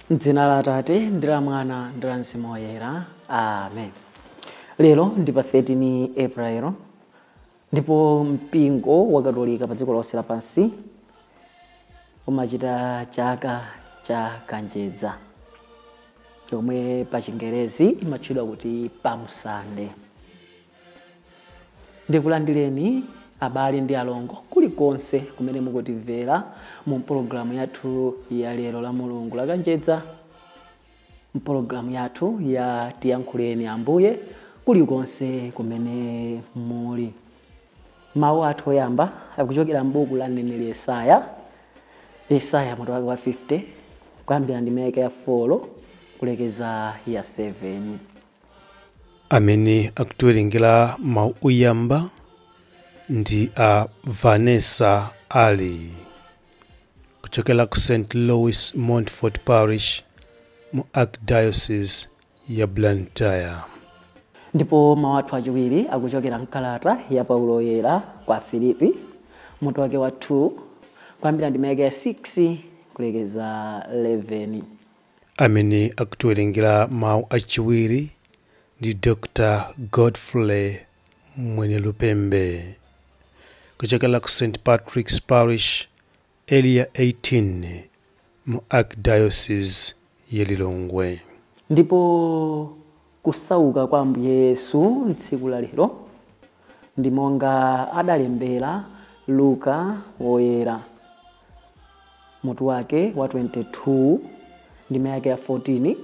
M'dzina la Atate ndi la Mwana ndi la Mzimu Woyera. Amen. Lero ndi pa 13 April ndipo mpingo wa Katolika pa dziko lonse lapansi umachita chaka cha kanjedza, yomwe pa Chingerezi imatchedwa kuti Palm Sunday. Ndikulandireni abale ndi alongo kulikonse kumene mukutimvera mu mpologalamu yathu ya lero la Mulungu la kanjedza, mpologalamu yathu ya Tiyankhuleni Ambuye, kulikonse kumene muli. Mawu athu oyamba akuchokera m'buku la mneneri Yesaya, Yesaya mutu wake wa 50, kuyambira ndime yake ya 4 kulekeza ya 7. Amene akutiwerengera mawu oyamba ndi a Vanessa Ali kuchokera ku St. Louis Montfort Parish mu Archdiocese ya Blantyre. Ndipo mawu athu achiwiri akuchokera mkalata ya Paulo Woyera kwa Filipi, mutu wake wa 2, kuyambira ndime yake ya 6 kulekeza 11. Amene akutiwerengera mawu achiwiri ndi Dr. Godfrey Mwenelupembe kuchokera ku St. Patrick's Parish, Area 18 mu Archdiocese ya Lilongwe. Ndipo kusauka kwa Ambuye Yesu tsiku la lero ndi monga adalembera Luka Woyera, mutu wake wa 22 ndime yake ya 14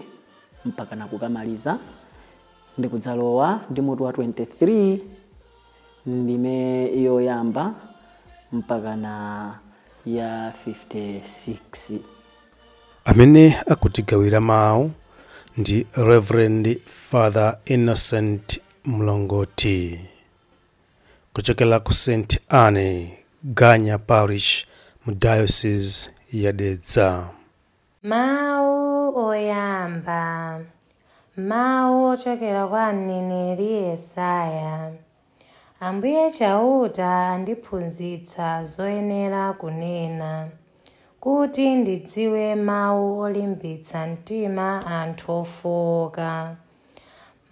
mpaka nakukamaliza, ndi kudzalowa ndi mutu wa 23 ndime yoyamba mpaka na ya 56. Amene akutigawira mawu ndi Reverend Father Innocent Mlongoti kuchokera ku St. Anne Ganya Parish mu Diocese ya Dedza. Mawu oyamba, mawu ochokera kwa mneneri Yesaya. Ambuye Chauta andiphunzitsa zoyenera kunena, kuti ndidziwe mawu olimbitsa mtima anthu ofowoka.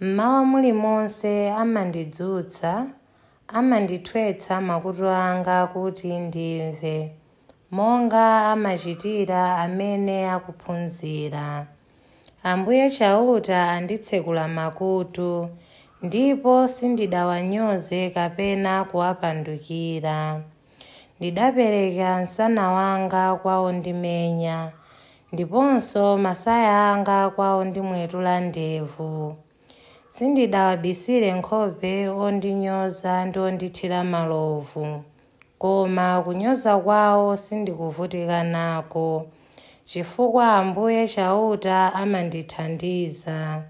Mmawa mulimonse amandidzutsa, amandithwetsa makutu anga kuti ndimve, monga amachitira amene akuphunzira. Ambuye Chauta anditsekula makutu, ndipo sindidawanyoze kapena kuwapandukira. Ndidapereka msana wanga kwa ondimenya, ndiponso masaya anga kwa ondimwetula ndevu. Sindidawabisire nkhope ondinyoza ndi ondithira malovu, koma kunyoza kwawo sindikuvutika nako, chifukwa Ambuye Chauta amandithandiza.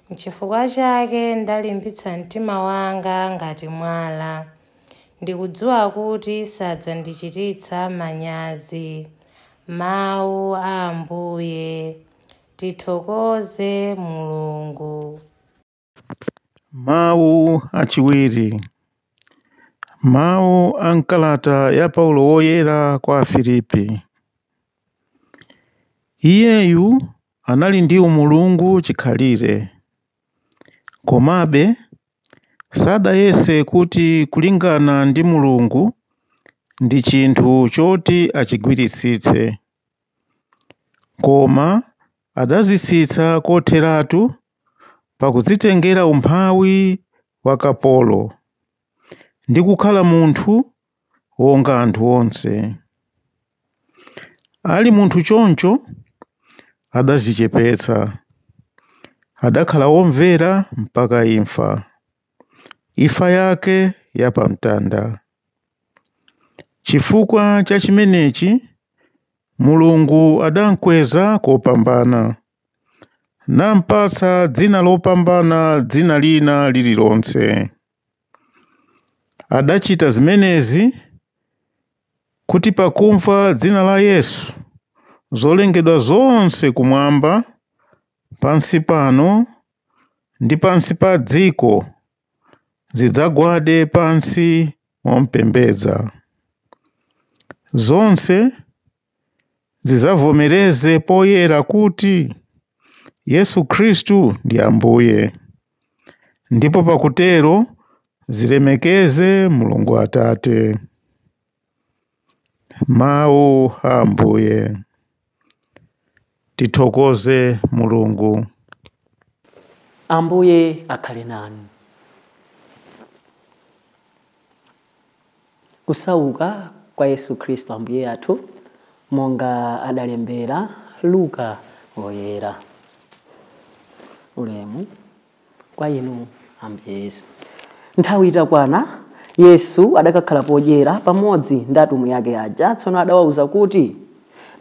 N'chifukwa chake ndalimbitsa mtima wanga ngati mwala. Ndikudziwa kuti sadzandichititsa manyazi. Mawu a Ambuye. Tithokoze Mulungu. Mawu achiwiri. Mawu a mkalata ya Paulo Woyera kwa Afilipi. Iyeyu anali ndi umulungu chikhalire, komabe sadayese kuti kulingana ndi Mulungu ndi chinthu choti achigwiritsitse, koma adazitsitsa kotheratu pakudzitengera umphawi wa kapolo ndi kukhala munthu wonga anthu onse. Ali munthu choncho adadzichepetsa, adakhala womvera mpaka imfa, imfa yake yapamtanda. Chifukwa cha chimenechi Mulungu adamkweza kopambana, nampatsa dzina lopambana dzina lina lililonse. Adachita zimenezi kuti pakumva dzina la Yesu zolengedwa zonse kumwamba, pansi pano ndi pansi pa dziko zidzagwade pansi mompembedza. Zonse zidzavomereze poyera kuti Yesu Khristu ndi Ambuye, ndipo pakutero zilemekeze Mulungu Atate. Mawu a Ambuye. Tithokoze Mulungu. Ambuye akhale nanu. Kusauka kwa Yesu Khristu Ambuye athu monga adalembera Luka woyera. Ulemu kwa inu Ambuye Yesu. Nthawi itakwana Yesu adakakhala podyera pamodzi ndi atumwi ake aja. Tsono adawawuza kuti,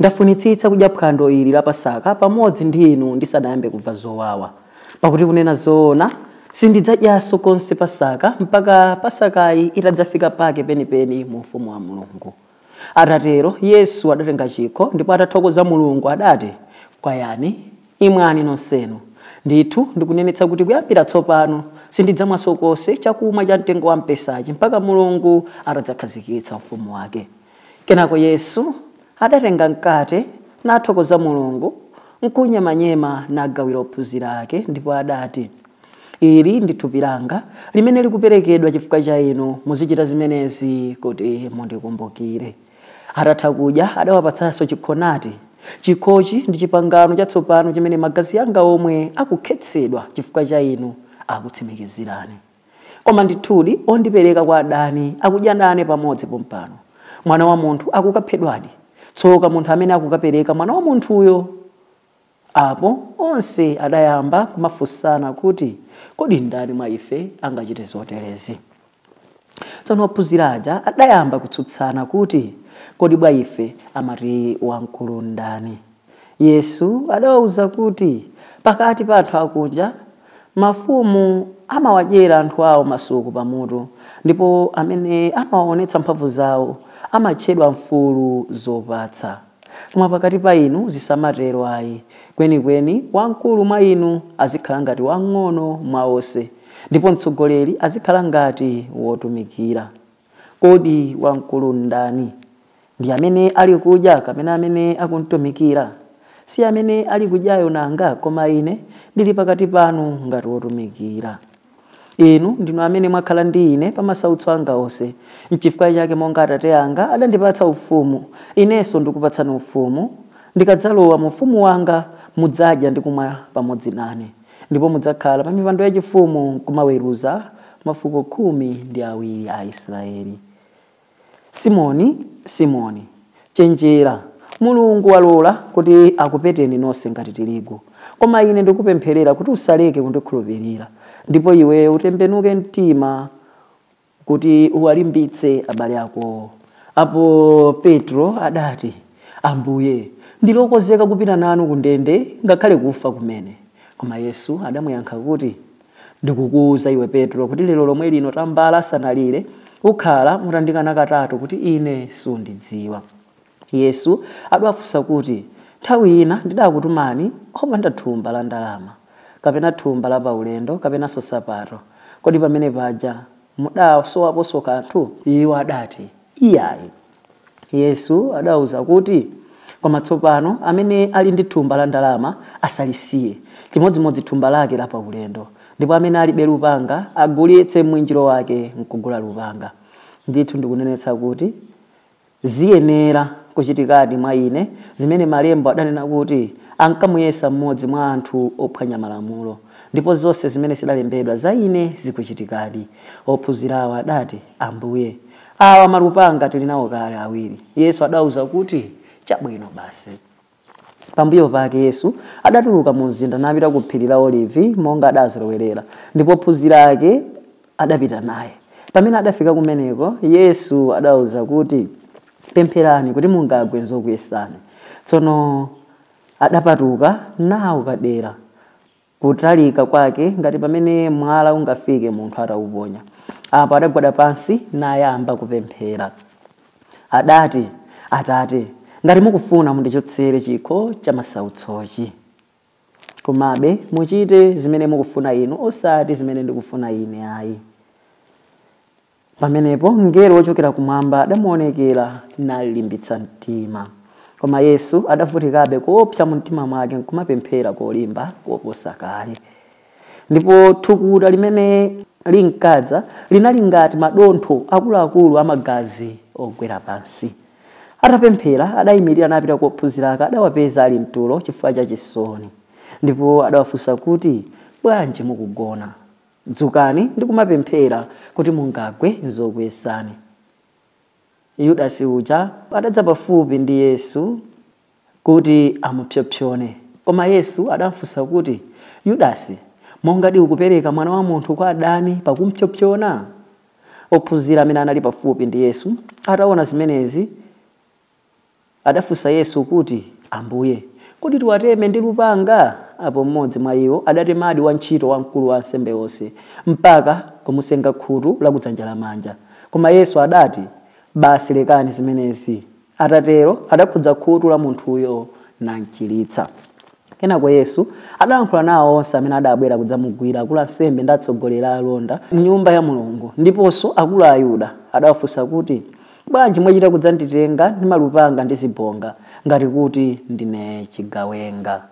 ndafunitsitsa kudya phwando ili la Pasaka pamodzi ndi inu ndisanayambe kumva zowawa, pakuti kunena zoona sindidzadyanso konse Pasaka mpaka Pasakayi itadzafika pake penipeni mu ufumu wa Mulungu. Atatero Yesu adatenga chikho ndipo atathokoza Mulungu adati, kwayani imwani nonsenu, ndithu ndikunenetsa kuti kuyambira tsopano sindidzamwanso konse chakumwa cha mtengo wa mpesachi mpaka Mulungu atadzakhazikitsa ufumu wake. Kenako Yesu adatenga mkate nathokoza Mulungu nkunyemanyema nagawira ophunzira ake, ndipo adati, ili ndi thupi langa limene likuperekedwa chifukwa cha inu, muzichita zimenezi kuti mundikumbukire. Atatha kudya adawapatsanso chikho nati, chikhochi ndi chipangano chatsopano chimene magazi anga omwe akukhetsedwa chifukwa cha inu akutsimikizirani. Koma ndithudi ondipereka kwa adani akudya nane pamodzi pompano. Mwana wa munthu akukaphedwadi. Tsoka munthu amene akukapereka mwana wa munthuyo. Apo onse adayamba kumafunsana kuti, kodi ndani mwa ife angachite zoterezi? Tsono ophunzira aja adayamba kutsutsana kuti, kodi bwa ife amati wamkulu ndani? Yesu adawawuza kuti, pakati pa anthu akunja mafumu amawadyera anthu awo masuku pamutu, ndipo amene amawaonetsa mphamvu zawo amatchedwa mfulu zopatsa. Koma pakati pa inu zisamatero ayi. Kwenikweni wamkulu mwa inu azikhala ngati wamng'ono mwa onse, ndipo mtsogoleri azikhala ngati wotumikira. Kodi wamkulu ndani? Ndi amene ali kudya kapena amene akumtumikira? Si amene ali kudyayo nanga, koma ine ndili pakati panu ngati wotumikira. Inu ndinu amene mwakhala ndi ine pa masautso anga onse. N'chifukwa chake monga Atate anga adandipatsa ufumu, inenso ndikupatsani ufumu. Ndikadzalowa mu ufumu wanga mudzadya ndi kumwa pamodzi nane, ndipo mudzakhala pa mipando yachifumu kumaweruza mafuko 12 a Israeli. Simoni, Simoni, chenjera, Mulungu walola kuti akupeteni nonse ngati tirigu, koma ine ndikupempherera kuti usaleke kundikhulupirira, ndipo iwe utembenuke mtima kuti uwalimbitse abale ako. Apo Petro adati, Ambuye, ndilokozeka kupita nanu kundende ngakhale kufa kumene. Koma Yesu adamuyankha kuti, ndikukuwuza iwe Petro kuti lero lomwe lino tambala asanalire ukhala mutandikana katatu kuti ine sundidziwa. Yesu adawafunsa kuti, nthawi ina ndidakutumani opanda thumba la ndalama kapena thumba la paulendo kapenanso sapato, kodi pamene paja mudasowaponso kanthu? Iwo adati, iyayi. Yesu adawuza kuti, koma tsopano amene ali ndi thumba la ndalama asalisiye, chimodzimodzi thumba lake la paulendo, ndipo amene alibe lupanga agulitse mwinjiro wake nkugula lupanga. Ndithu ndikunenetsa kuti ziyenera kuchitikadi mwa ine zimene malembo adanena kuti ankamuyesa mmodzi mwa anthu ophwanya malamulo, ndipo zonse zimene zidalembedwa za ine zikuchitikadi. Ophunzirawo adati, Ambuye, awa malupanga tili nawo kale awiri. Yesu adawuza kuti, chabwino basi. Pambuyo pake Yesu adatuluka mu mzinda napita ku phiri la Olivi monga adazolowerera, ndipo ophunzira ake adapita naye. Pamene adafika kumeneko, Yesu adawuza kuti, pempherani kuti mungagwe nzokuyesani. Tsono adapatuka nawo kadera kutalika kwake ngati pamene mwala ungafike munthu atawuponya. Apo adagwada pansi nayamba kupemphera. Adati, Atate, ngati mukufuna mundichotsere chikho cha masautsochi, komabe muchite zimene mukufuna inu, osati zimene ndikufuna ine ayi. Pamenepo mngelo wochokera kumwamba adamuonekera nalimbitsa mtima. Koma Yesu adavutikabe koopsa mu mtima mwake nkumapemphera kolimba koposa kale. Ndipo thukuta limene linkadza linali ngati madontho akuluakulu amagazi ogwera pansi. Atapemphera adayimirira napita kwa ophunzira ake, adawapeza ali mtulo chifukwa cha chisoni. Ndipo adawafunsa kuti, bwanji mukugona? Dzukani ndi kumapemphera kuti mungagwe nzokuyesani. Yudasi uja adadza pafupi ndi Yesu kuti amupsompsone. Koma Yesu adamufunsa kuti, Yudasi, mongadi ukupereka mwana wa munthu kwa adani pakumpsompsona? Ophunzira amene anali pafupi ndi Yesu ataona zimenezi adafunsa Yesu kuti, Ambuye, kodi tiwateme ndi lupanga? Apo mmodzi mwa iwo adatemadi wantchito wamkulu wa ansembe onse mpaka kumusenga khutu lakudzanja lamanja. Koma Yesu adati, basi lekani zimenezi. Atatero adakhudza khutu la munthuyo namchiritsa. Kenako Yesu adalankhula nawo onse amene adabwera kudzamugwira, akulu ansembe ndi atsogoleri a alonda mnyumba ya Mulungu ndiponso akulu a Ayuda. Adawafunsa kuti, bwanji mwachita kudzanditenga ndi malupanga ndi zibonga ngati kuti ndine chigawenga?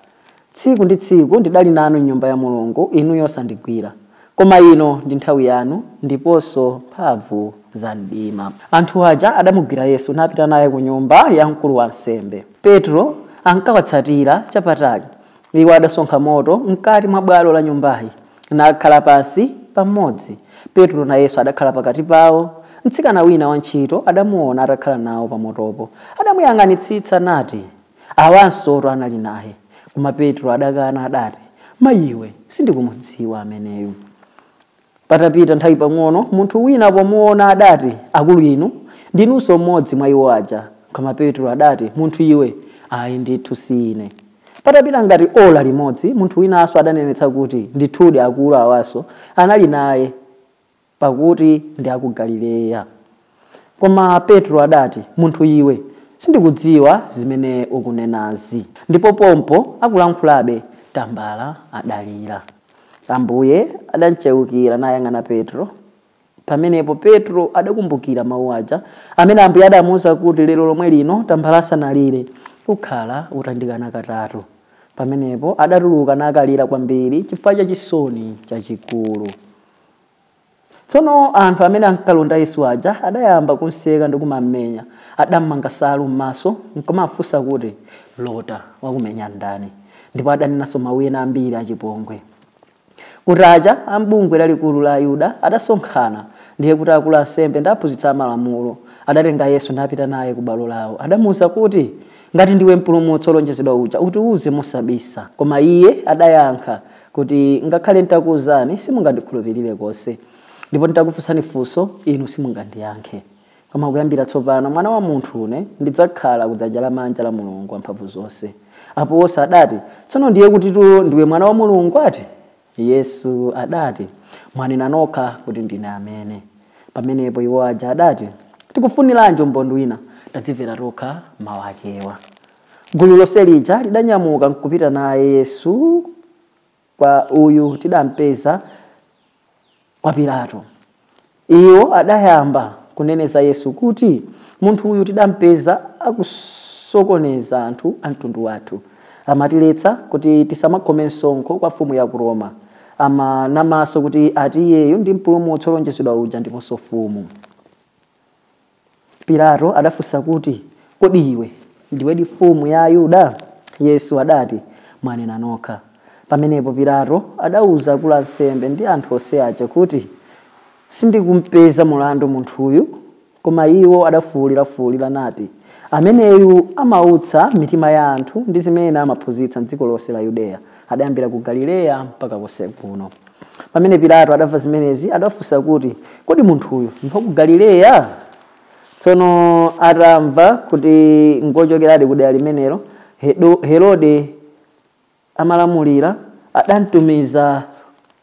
Tsiku ndi tsiku ndidali nanu m'nyumba ya Mulungu, inuyo osandigwira. Koma ino ndi nthawi yanu ndiponso mphamvu za mdima. Anthu aja adamugwira Yesu napita naye ku nyumba ya mkulu wa ansembe. Petro ankawatsatira chapatali. Iwo adasonkha moto mkati mwa bwalo la nyumbayi nakhala pansi pamodzi. Petro na Yesu adakhala pakati pawo. Mtsikana wina wantchito adamuona atakhala nawo pamotopo. Adamuyang'anitsitsa nati, awanso anali naye. Koma Petro adakana adati, mayiwe, sindikumudziwa ameneyu. Patapita nthawi pang'ono, munthu wina pomuona adati, akulu inu, ndinunso mmodzi mwa iwo aja. Koma Petro adati, munthu iwe, ayi ndithu si ine. Patapita ngati ola limodzi, munthu winanso adanenetsa kuti, ndithudi akulu awanso anali naye, pakuti ndi aku Galileya. Koma Petro adati, munthu iwe, sindikudziwa zimene ukunenazi. Ndipo pompo akulankhulabe, tambala adalira. Ambuye adamcheukira nayang'ana Petro. Pamenepo Petro adakumbukira mawu aja amene Ambuye adamuwuza kuti, lero lomwe lino tambala asanalire ukhala utandikana katatu. Pamenepo adatuluka nakalira kwambiri chifukwa cha chisoni chachikulu. Tsono anthu amene ankalonda Yesu aja adayamba kumseka ndi kumamenya. Adammanga nsalu m'maso nkumafunsa kuti, lota wakumenya ndani? Ndipo adanenanso mawu ena ambiri achipongwe. Kutacha ambungwe lalikulu la Ayuda adasonkhana, ndiye kuti akulu ansembe ndi aphunzitsi amalamulo adatenga Yesu napita naye ku bwalo lawo. Adamuwuza kuti, ngati ndiwe mpulumutsi wolonjezedwa uja, utiwuze mosabisa. Koma iye adayankha kuti, ngakhale ntakuwuzani simungandikhulupirire konse, ndipo nditakufunsani funso inu simungandiyankhe. Koma kuyambira tsopano mwana wa munthu une ndidzakhala kudzanja lamanja la Mulungu wamphamvu zonse. Apo onse adati, tsono ndiye kuti ndiwe mwana wa Mulungu ati? Yesu adati, mwanena nokha kuti ndine amene. Pamenepo iwo aja adati, tikufuniranji umboni wina? Tadzimvera tokha mawu akewa. Gulu lonse lija lidanyamuka nkupita naye Yesu kwa uyu tidampeza kwa Pilato. Iwo adayamba kuneneza Yesu kuti, munthu uyu tidampeza akusokoneza anthu a mtundu wathu. Amatiletsa kuti tisamakhome msonkho kwa mfumu ya ku Roma. Amanamaso kuti ati iyeyu ndi mpulumutsi wolonjezedwa uja ndiponso mfumu. Pilato adafunsa kuti, kodi iwe ndiwedi mfumu ya Ayuda? Yesu adati, mwanena nokha. Pamenepo Pilato adauza akulu ansembe ndi anthu onse aja kuti, sindikumpeza mulandu munthuyu. Koma iwo adafuwulirafuwulira nati, ameneyu amautsa mitima ya anthu ndi zimene amaphunzitsa m'dziko lonse la Yudeya, adayambira ku Galileya mpaka konse kuno. Pamene Pilato adamva zimenezi adafunsa kuti, kodi munthuyu ndi wa ku Galileya? Tsono atamva kuti ngochokeradi ku dera limenelo Herode amalamulira, adamtumiza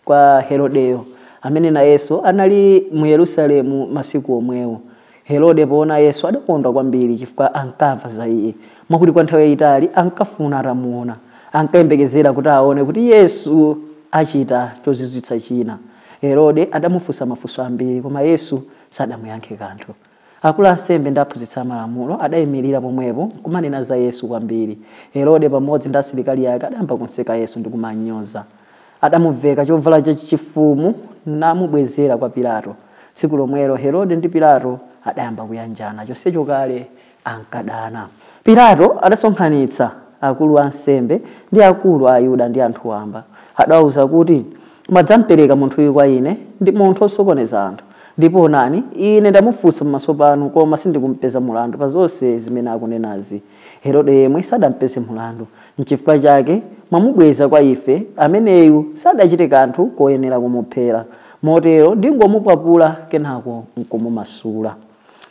kwa Herodeyo, amene nayenso anali mu Yerusalemu masiku omwewo. Herode poona Yesu adakondwa kwambiri chifukwa ankamva za iye, mwakuti kwa nthawi yayitali ankafuna atamuona. Ankayembekezera kuti aone kuti Yesu achita chozizwitsa china. Herode adamufunsa mafunso ambiri, koma Yesu sadamuyankhe kanthu. Akulu ansembe ndi aphunzitsi amalamulo adayimirira pomwepo kumanena za Yesu kwambiri. Herode pamodzi ndi asilikali ake adayamba kumseka Yesu ndi kumanyoza. Adamuveka chovala chachifumu namubwezera kwa Pilato. Tsiku lomwelo Herode ndi Pilato adayamba kuyanjana, chonsecho kale ankadana. Pilato adasonkhanitsa akulu ansembe ndi akulu a Ayuda ndi anthu wamba. Adawawuza kuti, "Mwadzampereka munthuyu kwa ine ndi munthu osokoneza anthu. Ndipo onani, ine ndamufunsa pamaso panu, koma sindikumpeza mulandu pa zonse zimene akunenazi." Herode yemwe sadampeze mulandu. N'chifukwa chake mwamubweza kwa ife. Ameneyu sadachite kanthu koyenera kumuphera. Motero ndingomukwapula kenako nkumumasula.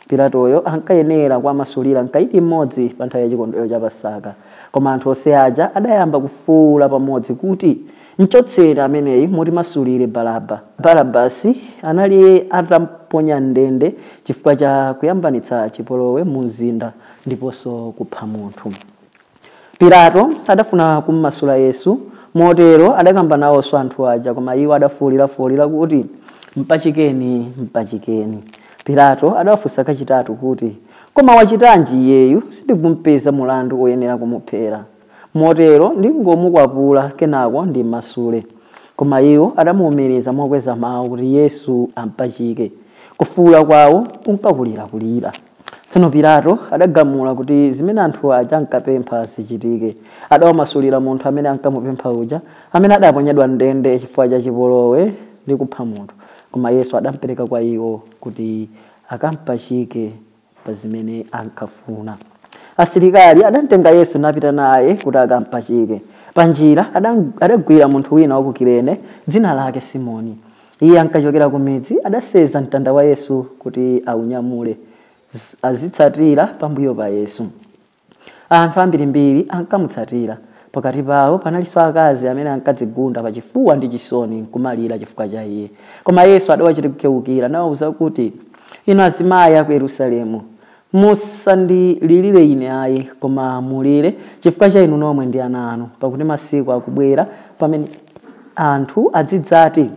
Pilatoyo ankayenera kuwamasulira mkaidi mmodzi pa nthawi ya chikondwerero cha Pasaka. Koma anthu onse aja adayamba kufuwula pamodzi kuti, "Mchotseni ameneyi, mutimasulire Baraba." Barabasi anali atamponya ndende chifukwa cha kuyambanitsa chipolowe mu mzinda ndiponso kupha munthu. Pilato adafuna kummasula Yesu, motero adakamba nawonso anthu aja, koma iwo adafuwulirafuwulira kuti, "Mpachikeni, mpachikeni." Pilato adawafunsa kachitatu kuti, "Koma wachitanji iyeyu? Sindikumpeza mulandu oyenera kumuphera. Motero ndingomukwapula kenako ndimmasule." Koma iwo adamuwumiriza mokweza mawu kuti Yesu ampachike. Kufuwula kwawo kunkakulirakulira. Tsono Pilato adagamula kuti zimene anthu aja ankapempha zichitike. Adawamasulira munthu amene ankamupempha uja, amene adaponyedwa ndende chifukwa cha chipolowe ndi kupha munthu. Koma Yesu adampereka kwa iwo kuti akampachike pa zimene ankafuna. Asilikali adamtenga Yesu napita naye kuti akampachike. Panjira adagwira munthu wina wa ku Kirene, dzina lake Simoni. Iye ankachokera ku midzi, adaseza mtanda wa Yesu kuti aunyamule, azitsatira pambuyo pa Yesu. Anthu ambirimbiri ankamutsatira. Pakati pawo panalinso akazi amene ankadzigunda pachifuwa ndi chisoni nkumalira chifukwa cha iye. Koma Yesu adawacheukira nawawuza kuti, "Inu azimayi a ku Yerusalemu, musandilirire ine ayi, koma mulire chifukwa cha inu nomwe ndi ana anu, pakuti masiku akubwera pamene anthu azidzati,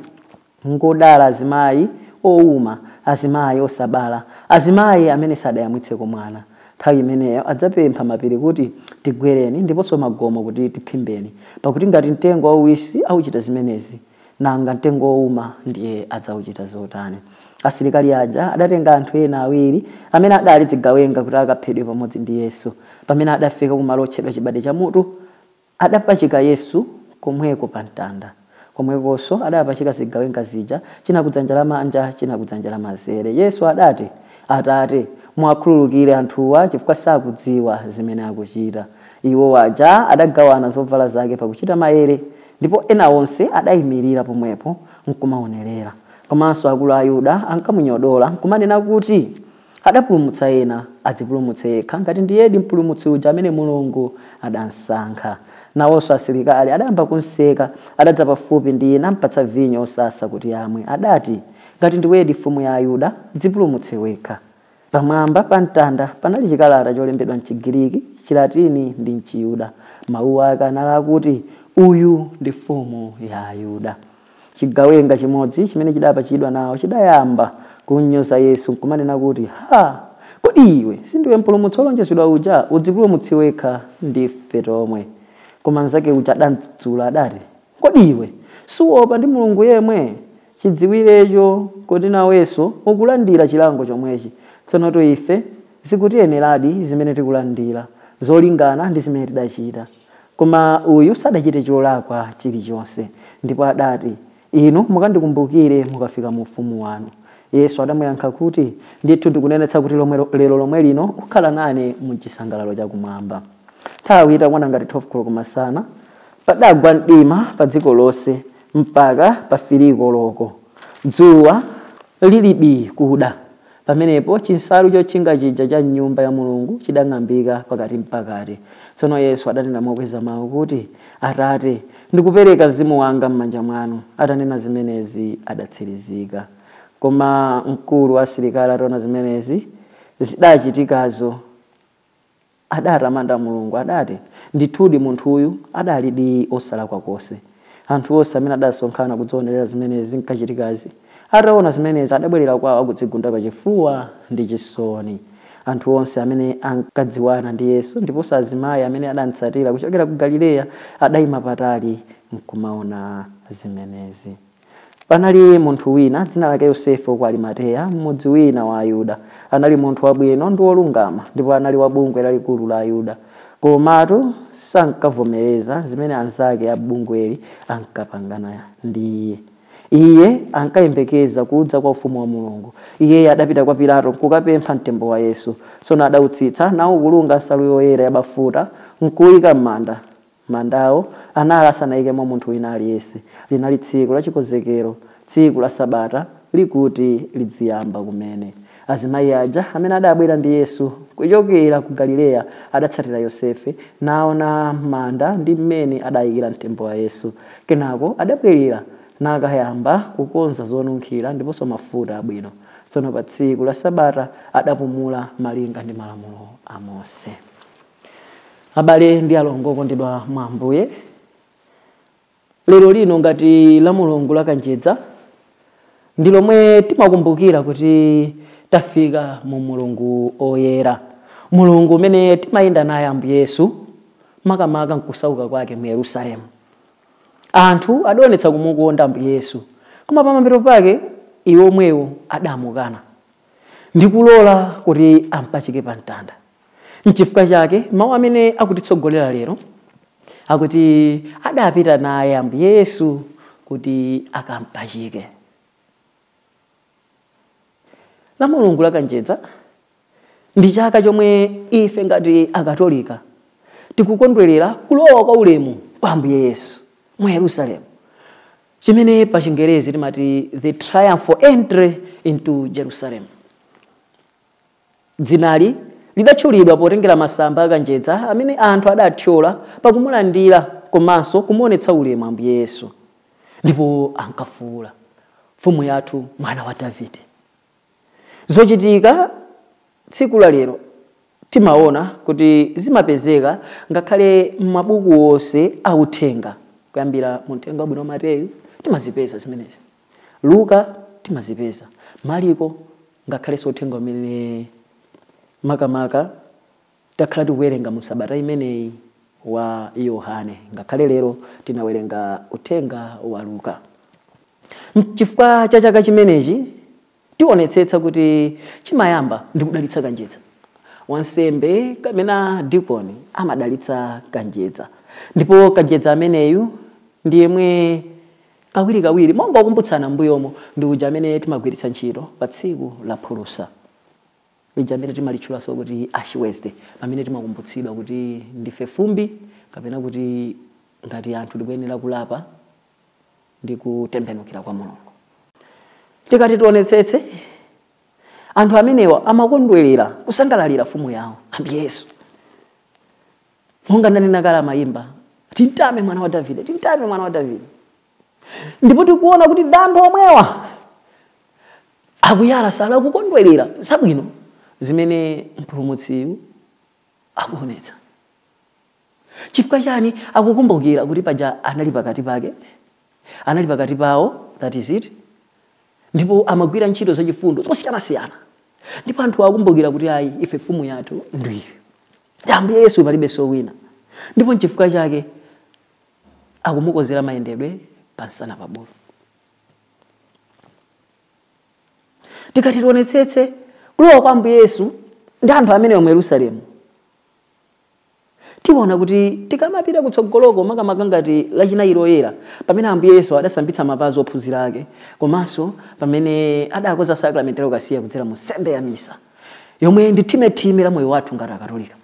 ngodala azimayi owuma, azimayi osabala, azimayi amene sadayamwitseko mwana. Nthawi imeneyo adzapempha mapiri kuti, tigwereni, ndiponso magomo kuti, tiphimbeni. Pakuti ngati mtengo wauwisi auchita zimenezi, nanga mtengo wowuma ndiye adzauchita zotani?" Asilikali aja adatenga anthu ena awiri amene adali zigawenga kuti akaphedwe pamodzi ndi Yesu. Pamene adafika kumalo otchedwa Chibade cha Mutu, adapachika Yesu komweko pa mtanda. Komwekonso adapachika zigawenga zija, china kudzanja lamanja, china kudzanja lamanzere. Yesu adati, "Atate, mwakhululukire anthuwa chifukwa sakudziwa zimene akuchita." Iwo aja adagawana zovala zake pakuchita maere, ndipo ena onse adayimirira pomwepo nkumaonerera. Komanso akulu a Ayuda ankamunyodola nkumanena kuti, "Adapulumutsa ena, adzipulumutse yekha ngati ndiyedi mpulumutsi uja amene Mulungu adamsankha." Nawonso asilikali adayamba kunseka. Adadza pafupi ndi iye nampatsa vinyo osasa kuti amwe. Adati, "Ngati ndiwedi mfumu ya Ayuda, dzipulumutse wekha." Pamwamba pa mtanda panali chikalata cholembedwa mchigiriki, Chilatini ndi mchiyuda. Mawu ake anali akuti, "Uyu ndi mfumu ya Ayuda." Chigawenga chimodzi chimene chidapachikidwa nawo chidayamba kunyoza Yesu nkumanena kuti, "Ha, kodi iwe sindiwe mpulumutsi wolonjezedwa uja? Udzipulumutse wekha ndife tomwe." Koma mnzake uja adamdzudzula, adati, "Kodi iwe suopa ndi Mulungu yemwe? Chidziwirecho kuti nawenso ukulandira chilango chomwechi. Tsono ife zikutiyeneradi zimene tikulandira, zolingana ndi zimene tidachita. Koma uyu sadachite cholakwa chilichonse." Ndipo adati, "Inu mukandikumbukire mukafika mu ufumu wanu." Yesu adamuyankha kuti, "Ndithu ndikunenetsa kuti lero lomwe lino ukhala nane mu chisangalalo chakumwamba." Nthawi itakwana ngati 12 koloko masana, padagwa mdima pa dziko lonse mpaka pa filiko loko, dzuwa lilibi kuda. Pamenepo chinsalu chotchinga chija cha nyumba ya Mulungu chidang'ambika pakati mpakati. Tsono Yesu adanena mokweza mawu kuti, "Atate, ndikupereka mzimu wanga m'manja mwanu." Atanena zimenezi adatsirizika. Koma mkulu wa asilikali ataona zimenezi zidachitikazo, adatamanda Mulungu, adati, "Ndithudi munthuyu adalidi osalakwa konse." Anthu onse amene adasonkhana kudzionerera zimenezi zinkachitikazi Ataona zimenezi adabwerera kwawo akudzigunda pachifuwa ndi chisoni. Anthu onse amene ankadziwana ndi Yesu ndiponso azimayi amene adamutsatira kuchokera ku Galileya adayima patali nkumaona zimenezi. Panali munthu wina dzina lake Yosefe ku Arimateya, mmudzi wina wa Ayuda. Anali munthu wabwino ndi wolungama, ndipo anali wa bungwe lalikulu la Ayuda. Komatu sankavomereza zimene anzake a bungweli ankapangana ndi iye. Iye ankayembekeza kudza kwa ufumu wa Mulungu. Iye adapita kwa Pilato nkukapempha mtembo wa Yesu. Tsono adautsitsa nawukulunga nsalu yoyera yabafuta nkuyika m'manda. Mandawo anali asanayikemo munthu wina aliyense. Linali tsiku lachikonzekero, tsiku la Sabata likuti lidziyamba kumene. Azimayi aja amene adabwera ndi Yesu kuchokera ku Galileya adatsatira Yosefe naona manda ndi mmene adayikira mtembo wa Yesu. Kenako adabwerera nakayamba kukonza zonunkhira ndiponso mafuta abwino. Tsono pa tsiku la Sabata adapumula malinga ndi malamulo a Mose. Abale ndi alongo okondedwa mwa Ambuye, lero lino ngati la Mulungu lakanjedza ndi lomwe timakumbukira kuti tafika mu Mulungu oyera, Mulungu umene timayenda naye Ambuye Yesu makamaka nkusauka kwake mu Yerusalemu. Anthu adaonetsa kumukonda Ambuye Yesu, koma pamapeto pake iwo omwewo adamukana ndi kulola kuti ampachike pa mtanda. Nchifukwa chake mawu amene akutitsogolera lero akuti adapita naye Ambuye Yesu kuti akampachike. La Mulungu lakanjedza ndi chaka chomwe ife ngati Akatolika tikukondwerera kulowa kwa ulemu kwa Ambuye Yesu mu Yerusalemu, chimene pa Chingerezi timati the triumphal entry into Jerusalem. Dzinali lidatchulidwa potengera masamba akanjedza amene anthu adathyola pakumulandira komanso kumuonetsa ulemu Ambuye Yesu, ndipo ankafuwula, "Mfumu yathu, mwana wa Davide." Zochitika tsiku la lero timaona kuti zimapezeka ngakhale m'mabuku onse authenga, kuyambira mu Uthenga Wabwino wa Mateyu timazipeza zimenezi, Luka timazipeza, Mariko, ngakhalenso uthenga umene makamaka takhala tikuwerenga mu sabata imeneyi wa Yohane, ngakhale lero tinawerenga uthenga wa Luka. Chifukwa cha chaka chimenechi tionetsetsa kuti chimayamba ndi kudalitsa kanjedza. Wansembe kapena dikoni amadalitsa kanjedza, ndipo kanjedza ameneyu ndi yemwe kawirikawiri monga wakumbutsana m'mbuyomo ndi uja amene timagwiritsa ntchito pa tsiku la phulusa, lija amene timalitchulanso kuti Ash Wednesday, pamene timakumbutsidwa kuti ndife fumbi kapena kuti ngati anthu tikuyenera kulapa ndi kutembenukira kwa Mulungu. Tikati tionetsetse, anthu amenewa amakondwerera kusangalalira mfumu yawo Ambuye Yesu. Monga ndanena kale amayimba, "Tintame mwana wa Davide, tintame mwana wa Davide." Ndipo tikuona kuti anthu omwewa akuyala sala akukondwerera zabwino zimene mpulumutsiyu akuonetsa. Chifukwa chani? Akukumbukira kuti paja anali pakati pake, anali pakati pawo, that is it, ndipo amagwira ntchito zachifundo zosiyanasiyana. Ndipo anthu akumbukira kuti ayi, ife mfumu yathu ndiyo Ambuye Yesu, palibenso wina. Ndipo nchifukwa chake akumukozera mayendedwe pansana pa bulu. Tikati tionetsetse kulowa kwa Ambuye Yesu ndi anthu amene mu Yerusalemu, tiona kuti tikamapita kutsogoloko makamaka ngati lachinayi loyera, pamene Ambuye Yesu adasambitsa mapazi ophunzira ake, komanso pamene adakoza sakramenti la Ukaristiya kudzera mu nsembe ya misa, yomwe ndi thimethime la moyo wathu ngati Akatolika.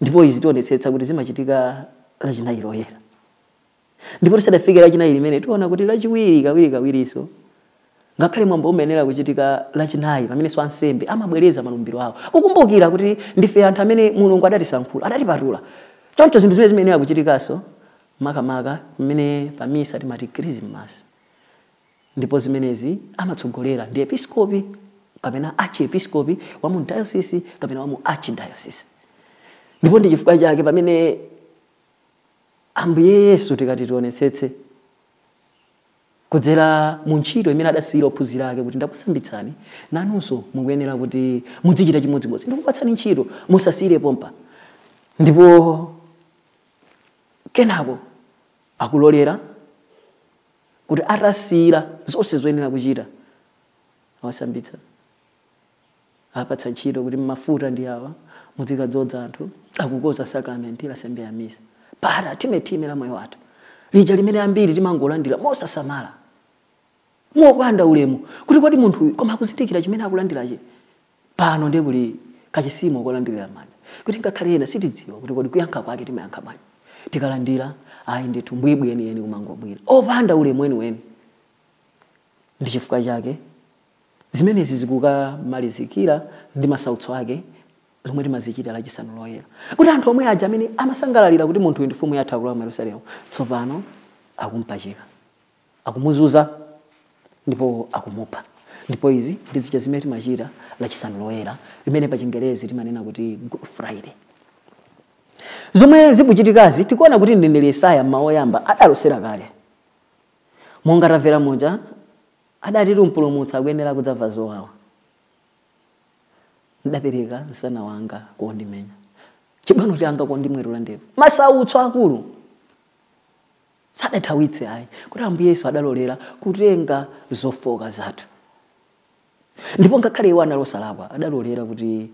Ndipo izi tionetsetsa kuti zimachitika lachinayi loyera. Ndipo tisadafike lachinayi limene, tiona kuti lachiwiri kawirikawiriso, ngakhale mwambo umayenera kuchitika lachinayi, pamenenso ansembe amabwereza malumbiro awo kukumbukira kuti ndife anthu amene Mulungu adatisankhula, adatipatula. Choncho zinthu zimene zimayenera kuchitikanso makamaka pamene pamisa timati Christmas, ndipo zimenezi amatsogolera ndi episkopi kapena archiepiskopi wa mu diocese kapena wa mu archdiocese. Ndipo ndi chifukwa chake pamene Ambuye Yesu tikati tionetsetse Kudzera mu ntchito imene adasiyira ophunzira ake kuti ndakusambitsani, nanunso mukuyenera kuti muzichita chimodzimodzi. Ndikupatsani ntchito, musasiyire pompa. Ndipo kenako akulolera kuti atasiyira zonse zoyenera kuchita, awasambitsa, apatsa ntchito kuti mafuta ndi awa muzikadzodza anthu, akukoza sakramenti la nsembe ya misa. Para timetime la moyo wathu lija limene ambiri timangolandira mosasamala, mopanda ulemu, kuti kodi munthu uyu koma akuzindikira chimene akulandirachi. Pano ndiye kuli kachisimo kolandirira manja, kuti ngakhale ena sitidziwa kuti kodi kuyankha kwake timayankha bwanji. Tikalandira ayi ndithu mbwibwi yeniyeni kumangobwira opanda ulemu weniweni. Ndi chifukwa chake zimenezi zikukamalizikira ndi masautso ake zomwe timazichita lachisanu loyera, kuti anthu omwe aja amene amasangalalira kuti munthu uyu ndi mfumu yathu akulowa mu Yerusalemu, tsopano akumpachika, akumuzunza ndipo akumupha. Ndipo izi ndi zija zimene timachita lachisanu loyera, limene pa Chingerezi timanena kuti Good Friday. Zomwe zikuchitikazi tikuona kuti mneneri Yesaya mmawu oyamba adalosera kale, monga tamvera muja adati mpulumutsi akuyenera kudzamva zowawa. Ndapereka msana wanga kondimenya, chibwano changa kondimwerula ndevu. Masautso akulu sadathawitse ayi, kuti Ambuye Yesu adalolera kutenga zofoka zathu. Ndipo ngakhale iwo analosalakwa, adalolera kuti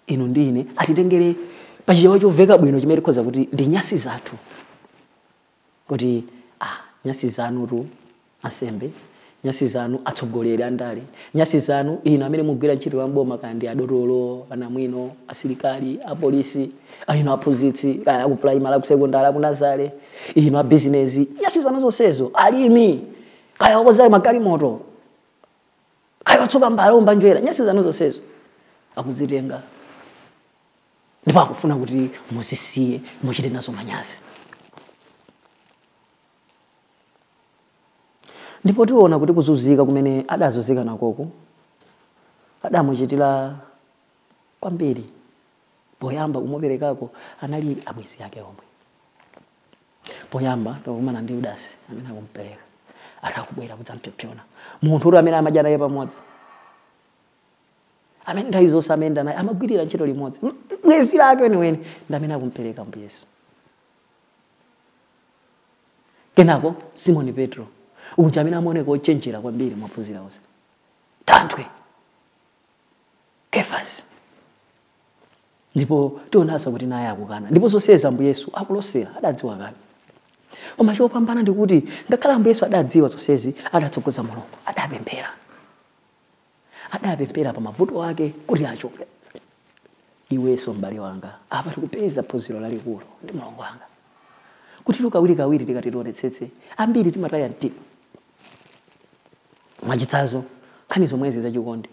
inu ndi ine atitengere pachichewa choveka bwino chimene tikhoza kuti ndi nyasi zathu, kuti nyasi zanutu ansembe, nyasi zanu atsogoleri andale, nyasi zanu inu amene mugwira ntchito ya mboma, kaya ndi adotolo, anamwino, asilikali, apolisi, inu aphunzitsi, kaya aku primary, aku secondary, aku nazare, inu a business, nyasi zanu zonsezo, alimi, kaya okoza magalimoto, kaya otsuka mbale, omba njwera, nyasi zanu zonsezo akuzitenga ndipo akufuna kuti muzisiye, muchite nazo manyazi. Ndipo tiona kuti kuzunzika kumene adazunzika nakoko adamuchitira kwambiri. Poyamba kumuperekako anali abwenzi ake omwe. Poyamba takumana ndi Yudasi amene akumpereka, atakubwera kudzampyopyona munthu uti amene amadya naye pamodzi, amene nthawi zonse amayenda naye, amagwirira ntchito limodzi, bwenzi lake weniweni ndi amene akumpereka Ambuye Yesu. Kenako Simoni Petro uja amene amaoneka ochenjera kwambiri mwaphunzira onse, Thanthwe, Kefasi. Ndipo tionanso kuti naye akukana, ndipo zonsezi Ambuye Yesu akulosera, adadziwa kale. Koma chopambana ndikuti ngakhale Ambuye Yesu adadziwa zonsezi, adatsogoza Mulungu, adapemphera, adapemphera pa mavuto ake kuti achoke. Iwenso m'bale wanga, apa tikupeza phunziro lalikulu ndi Mulungu wanga, kuti kawirikawiri tikati tionetsetse, ambiri timataya mtima. Mwachitsanzo, nkhani zomwezi zachikondi,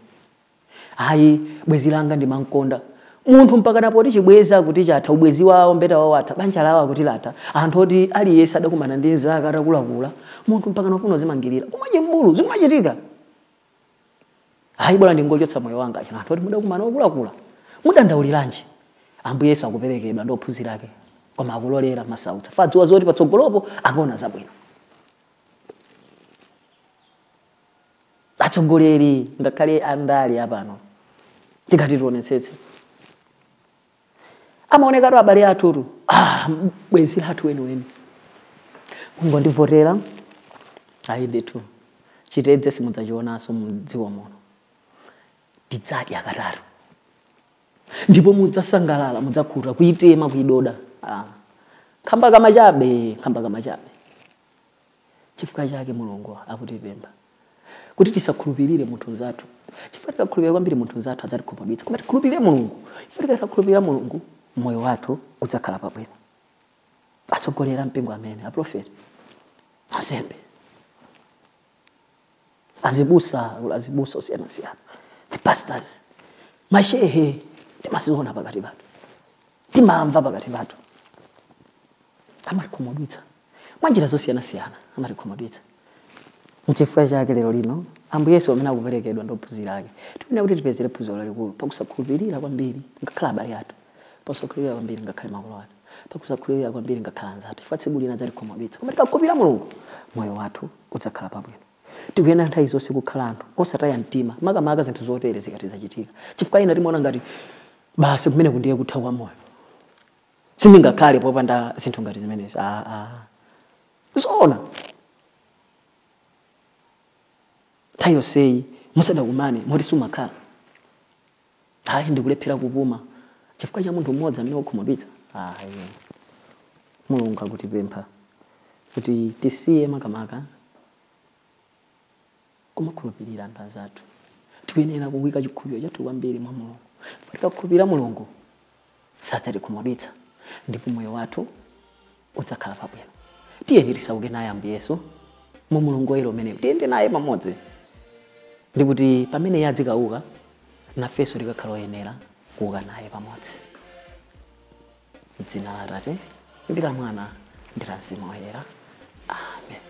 ayi bwenzi langa ndimankonda munthu mpaka napoti chibweza kuti chatha, ubwezi wawo mbeta wawo atha, banja lawo akuti latha, anthu oti aliyense adakumana ndi nzaka atakulakula, munthu mpaka nafuna uzimangirira kumwe chimbulu zimachitika. Ayi bora ndingochotsa moyo wanga, anthu oti mudakumana okulakula, mudandauliranji? Ambuye Yesu akuperekedwa ndi ophunzira ake, koma akulolera masautso, fadziwa zoti patsogolopo akuona zabwino. Atsogoleri ngakhale andale apano tikati tionetsetse, amaonekatu abale athutu, bwenzi lathu weniweni, mungondivotera ayi ndithu chitedze simudzachionanso mdziko muno, tidzadya katatu ndipo mudzasangalala, mudzakhuta kuitema kuidoda. Khamba kamachabe, khamba kamachabe. Chifukwa chake Mulungu akutipempha kuti tisakhulupirire munthu mnzathu, chifukwa tikakhulupirira kwambiri munthu mnzathu adzatikhumudwitsa, koma tikhulupirire Mulungu, chifukwa tikakhulupirira Mulungu moyo wathu udzakhala pabwino. Atsogolera mpingo amene aprofeti, ansembe, azibusa, azibusa osiyanasiyana, the pastors, mashehe, timaziona pakati pathu, timamva pakati pathu, amatikhumudwitsa mwa njira zosiyanasiyana, amatikhumudwitsa. Nchifukwa chake lero lino Ambuye Yesu amene akuperekedwa ndi ophunzira ake, tikunena kuti tipezere phunziro lalikulu pakusakhulupirira kwambiri ngakhale abale athu, pakusakhulupirira kwambiri ngakhale makolo athu, pakusakhulupirira kwambiri ngakhale anzathu, chifukwa tsiku lina adzatikhumudwitsa. Koma tikakhulupirira Mulungu moyo wathu udzakhala pabwino. Tikuyenera nthawi zonse kukhala anthu osataya mtima, makamaka zinthu zotere zikati zachitika, chifukwa ina timaona ngati basi kumene kundiye kutha kwa moyo, sindingakhale popanda zinthu ngati zimenezi. Zoona nthawi yonseyi musadakumane moti sumakhala, ayi ndikulephera kupuma chifukwa cha munthu mmodzi amene wakhumudwitsa. Ayi, Mulungu akutipempha kuti tisiye makamaka kumakhulupirira anthu anzathu. Tikuyenera kuyika chikhulupiriro chathu kwambiri mwa Mulungu. Tikakhulupirira Mulungu sadzatikhumudwitsa ndipo moyo wathu udzakhala pabwino. Tiyeni tisauke naye Ambuye Yesu mu Mulungu woyera umenewu, tiyende naye pamodzi, ndikuti pamene iye adzikauka nafenso tikakhala oyenera kuuka naye pamodzi. Dzina la Atate ndi la Mwana ndi la Mzimu Woyera. Amen.